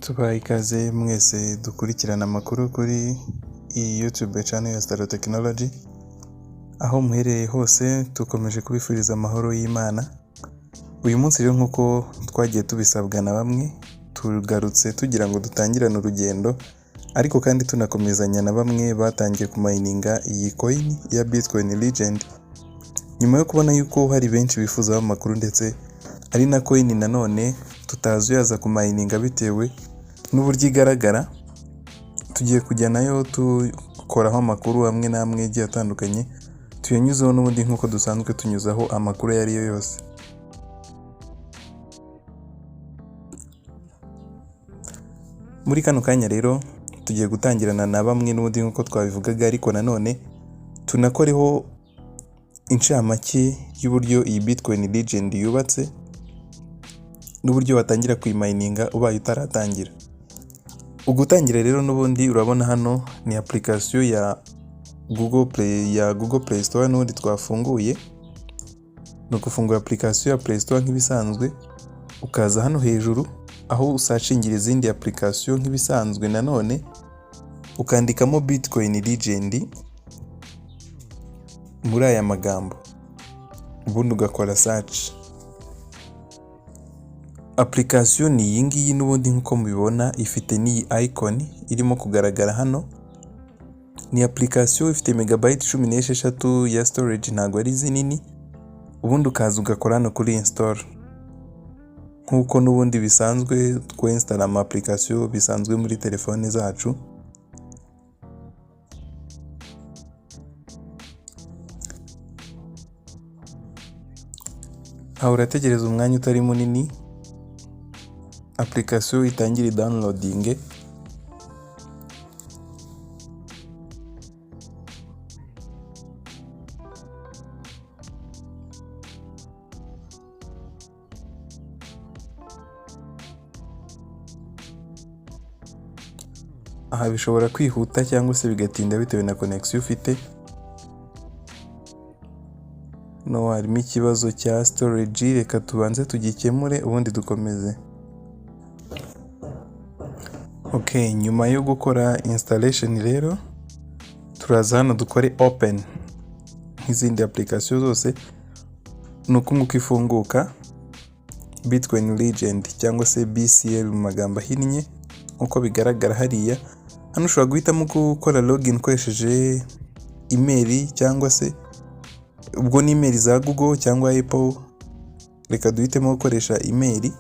Tubaha ikaze mwese dukurikirana amakuru kuri iyi YouTube channel ya Star Technology, aho muherereye hose dukomeje kubifuriza amahoro y'Imana. Uyu munsi rero nk'uko twagiye tubisabwa na bamwe, tugarutse tugira ngo dutangirane urugendo, ariko kandi tunakomezanya na bamwe batangiye kumayininga iyi coin ya Bitcoin Legend, nyuma yo kubona yuko hari benshi bifuzaho amakuru ndetse ari na coin nanone tutazuyaza kumayininga bitewe n'uburyo igaragara. Tugiye kujya nayo tukoraho amakuru amwe n'amwe agiye atandukanye, tuyanyuzeho n'ubundi nk'uko dusanzwe tunyuzaho amakuru ayo ari yo yose. Muri kano kanya rero tugiye gutangirana na bamwe n'ubundi nk'uko twabivugaga, ariko nanone tunakoreho incamake y'uburyo iyi Bitcoin Legend yubatse n'uburyo watangira kuyimayininga ubaye utaratangira. Ugutangira rero n'ubundi urabona hano ni application ya Google Play, ya Google Play Store n'ubundi twafunguye. Ni ugufungura application ya Play Store nk'ibisanzwe, ukaza hano hejuru aho usacingira izindi application nk'ibisanzwe, nanone ukandikamo Bitcoin Legend muri aya magambo, ubundi ugakora search. Application ni iyi ngiyi n'ubundi nk'uko mubibona, ifite n'iyi icon irimo kugaragara hano. Ni application ifite megabyte 16 ya storage, ntabwo ari zinini. Ubundi ukaza ugakora hano kuri install nk'uko n'ubundi bisanzwe twinstalla ama application bisanzwe muri telefone zacu. Aha urategereza umwanya utari munini application itangire downloading. Aha bishobora kwihuta cyangwa se bigatinda bitewe na connection ufite. No harimo ikibazo cya storage, reka tubanze tugikemure ubundi dukomeze. Ok, nyuma yo gukora installation rero turaza hano dukore open nk'izindi application zose. Ni uku nguku ifunguka, Bitcoin Legend cyangwa se BCL mu magambo ahinnye nk'uko bigaragara hariya. Hano ushobora guhitamo gukora login ukoresheje email cyangwa se ubwo ni email za Google cyangwa Apple. Reka duhitemo gukoresha email.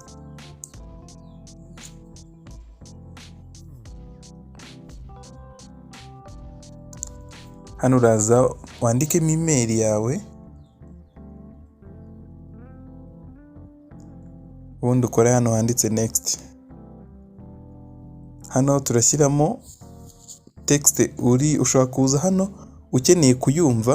Hano uraza wandikemo email yawe, ubundi ukore hano handitse next. Hano turashyiramo text uri ushobora kuza hano ukeneye kuyumva.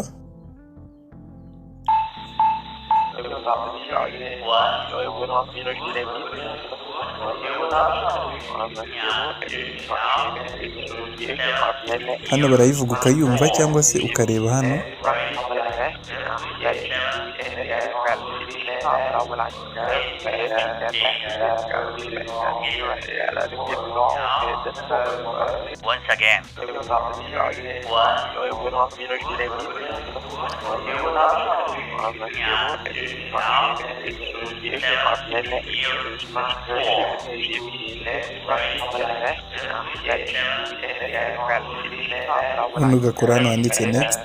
Hano barayivuga ukayumva cyangwa se ukareba hano. Once again. Ubundi ugakora hano handitse next.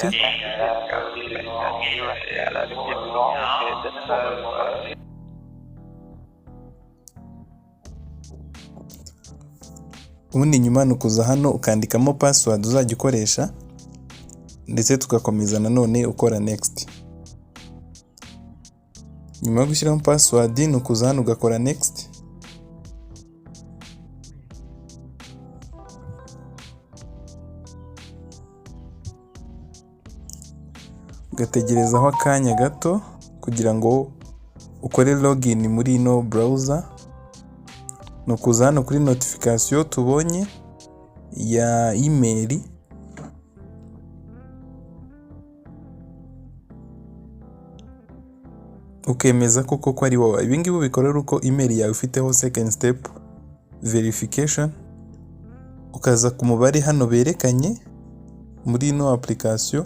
Ubundi nyuma ni ukuza hano ukandikamo password uzajya ukoresha, ndetse tugakomeza nanone ukora next. Nyuma yo gushyiramo password ni ukuza hano ugakora next. Ugategerezaho akanya gato kugira ngo ukore login muri ino browser. Ni ukuza hano kuri notification tubonye ya email, ukemeza koko ko ari wowe. Ibi ngibi ubikora ari uko email yawe ifiteho second step Verification, ukaza ku mubare hano berekanye muri ino application.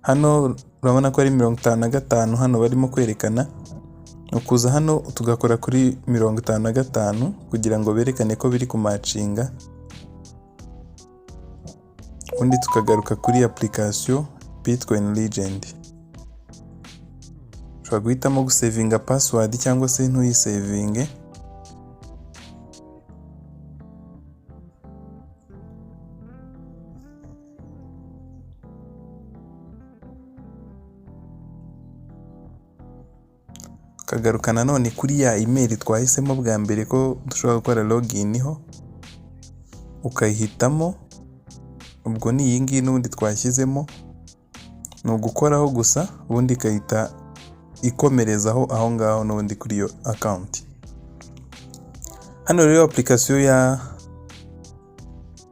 Hano urabona ko ari 55. Hano barimo kwerekana ni ukuza hano tugakora kuri 55 kugira ngo berekane ko biri kumatchinga, ubundi tukagaruka kuri application Bitcoin Legend. Ushobora guhitamo gusavinga password cyangwa se ntuyisavinge. Ukagaruka nanone kuri ya email twahisemo bwa mbere ko dushobora gukora login ho, ukayihitamo. Ubwo ni iyi ngiyi n'ubundi twashyizemo, ni ugukoraho gusa, ubundi ikahita ikomerezaho aho ngaho n'ubundi kuri iyo account. Hano rero application ya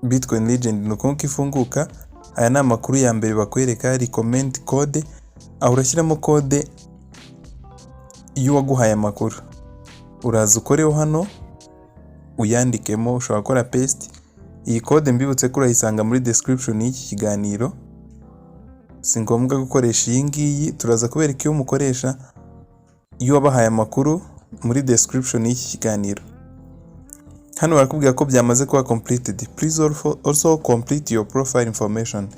Bitcoin Legend ni uko ifunguka. Aya ni amakuru ya mbere bakwereka, recommend code, aho urashyiramo code y'uwaguhaye amakuru. Uraza ukoreho hano uyandikemo, ushobora gukora paste. Iyi code mbibutse ko urayisanga muri description y'iki kiganiro, si ngombwa gukoresha iyi ngiyi. Turaza kubereka iyo mukoresha iyo wabahaye amakuru muri description y'iki kiganiro. Hano barakubwira ko byamaze kuba completed. "Please also complete your profile information."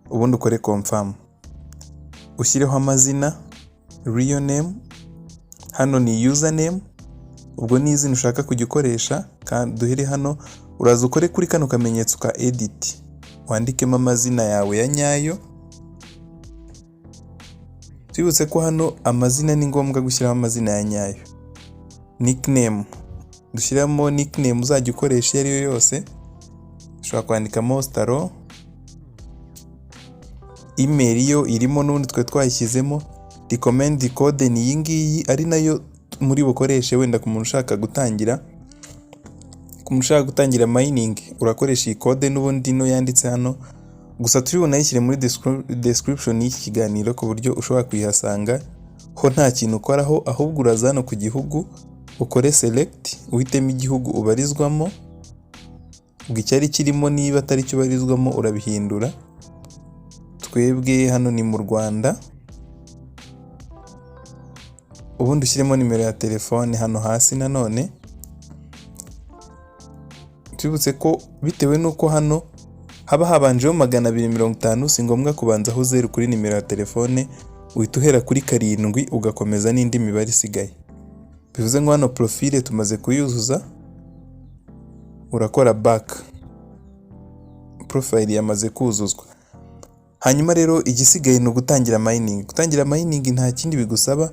Ubundi ukore confirm, ushyireho amazina, real name. Hano ni username, ubwo ni izina ushaka kujya ukoresha. Kandi duhere hano, uraza ukore kuri kano kamenyetso ka edit, wandikemo amazina yawe ya nyayo. Twibutse ko hano amazina ni ngombwa gushyiraho amazina ya nyayo. Nickname, dushyiramo nickname uzajya ukoresha iyo ari yo yose, ushobora kwandikamo Staro. Email yo irimo n'ubundi twari twayishyizemo. Recommend code ni iyi ngiyi, ari nayo muri bukoreshe wenda ku muntu ushaka gutangira mining. Urakoresha iyi code n'ubundi ino yanditse hano, gusa turi bunayishyire muri description y'iki kiganiro ku buryo ushobora kuyihasanga ho nta kintu ukoraho. Ahubwo uraza hano ku gihugu, ukore select, uhitemo igihugu ubarizwamo. Ubwo icyari kirimo niba atari cyo ubarizwamo urabihindura. Twebwe hano ni mu Rwanda. Ubundi ushyiremo nimero ya telefone hano hasi. Nanone tubibutse ko bitewe n'uko hano haba habanjeho 250, si ngombwa kubanzaho zeru kuri nimero ya telefone, uhita uhera kuri 7 ugakomeza n'indi mibare isigaye. Bivuze ngo hano profile tumaze kuyuzuza, urakora back, profile yamaze kuzuzwa. Hanyuma rero igisigaye ni ugutangira mining. Gutangira mining nta kindi bigusaba.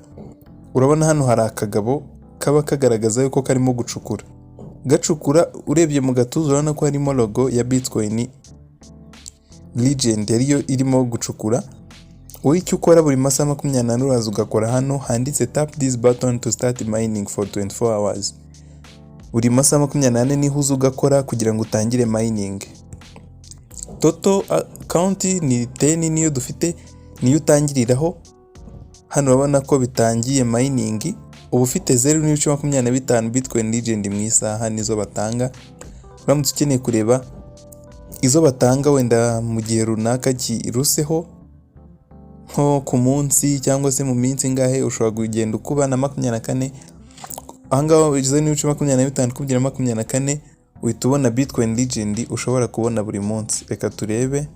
Urabona hano hari akagabo kaba kagaragaza yuko karimo gucukura, gacukura. Urebye mu gatuza urabona ko harimo logo ya Bitcoin Legend, ariyo irimo gucukura. Wowe icyo ukora, buri masaha 24 uraza ugakora hano handitse "Tap this button to start mining for 24 hours". Buri masaha 24 niho uza ugakora kugira ngo utangire mining. Total count ni 10, niyo dufite, niyo utangiriraho. Hano urabona ko bitangiye mining, uba ufite 0.25 Bitcoin Legend mu isaha, nizo batanga. Uramutse ukeneye kureba izo batanga wenda mu gihe runaka kiruseho, nko ku munsi cyangwa se mu minsi ingahe, ushobora kugenda ukuba na 24. Ahangaha 0.25 ukubye na 24, uhita ubona Bitcoin Legend ushobora kubona buri munsi. Reka turebe.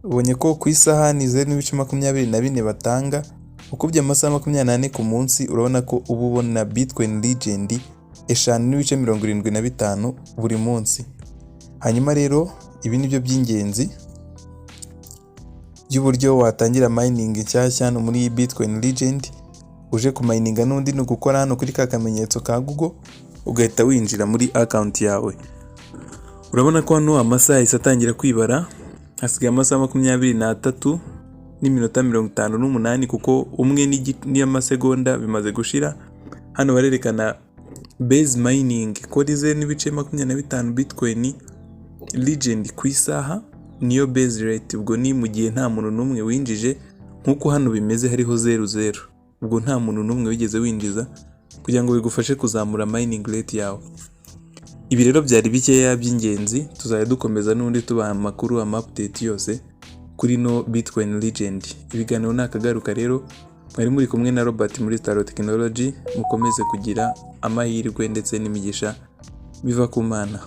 Ubonye ko ku isaha ni 0.24 batanga. Ukubye amasaha 24 ku munsi, urabona ko uba ubona Bitcoin Legend 5.75 buri munsi. Hanyuma rero ibi ni byo by'ingenzi by'uburyo watangira mining nshyashya hano muri Bitcoin Legend. Uje kumininga n'undi ni ugukora hano kuri ka kamenyetso ka Google, ugahita winjira muri account yawe. Urabona ko hano amasaha yahise atangira kwibara, hasigaye amasaha 23 n'iminota 58, kuko umwe n'amasegonda bimaze gushira. Hano barerekana Base mining kuri 0.25 Bitcoin Legend ku isaha, niyo base rate. Ubwo ni mu gihe nta muntu n'umwe winjije, nk'uko hano bimeze hariho 00, ubwo nta muntu n'umwe wigeze winjiza, kugira ngo bigufashe kuzamura mining rate yawe. Ibi rero byari bikeya by'ingenzi. Tuzajya dukomeza n'ubundi tubaha amakuru, ama update yose kuri no Bitcoin Legend. Ibiganiro ni akagaruka. Rero mwari muri kumwe na Robert muri Star Technology. Mukomeze kugira amahirwe ndetse n'imigisha biva ku Mana.